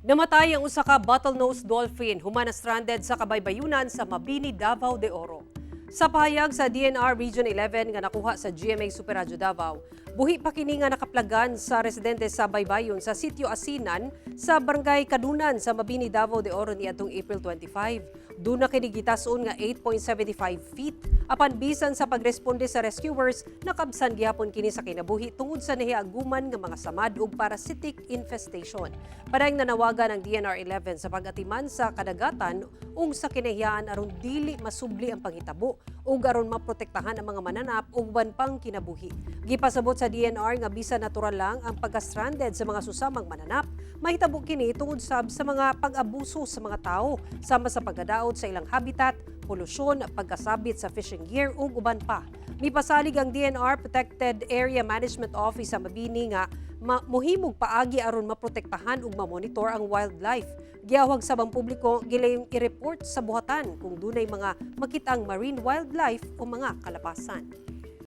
Namatay ang usa ka bottlenose dolphin human na stranded sa kabaybayunan sa Mabini, Davao de Oro. Sa pahayag sa DENR Region 11 nga nakuha sa GMA Super Radyo Davao, buhi pa kini nga nakaplagan sa residente sa baybayon sa Sitio Asinan sa Barangay Kadunan sa Mabini, Davao de Oro niadtong April 25. Duna kini gitas-on nga 8.75 feet. Apan bisan sa pagresponde sa rescuers, nakabsan gihapon kini sa kinabuhi tungod sa nahiaguman nga mga samad ug parasitic infestation. Padayong nanawagan ang DENR 11 sa pag-atiman sa kadagatan ug sa kinahiyaan aron dili masubli ang panghitabo ug aron maprotektahan ang mga mananap ug uban pang kinabuhi. Gipasabot sa DENR nga bisan natural lang ang pagka-stranded sa mga susamang mananap, mahitabo kini tungod sab sa mga pag-abuso sa mga tao sama sa pagkadaot sa ilang habitat, polusyon, pagkasabit sa fishing gear ug uban pa. Mipasalig ang DENR Protected Area Management Office sa Mabini nga muhimog paagi aron maprotektahan ug mamonitor ang wildlife. Giawhag sab ang publiko gilayong i-report sa buhatan kung dunay mga makitang marine wildlife o mga kalapasan.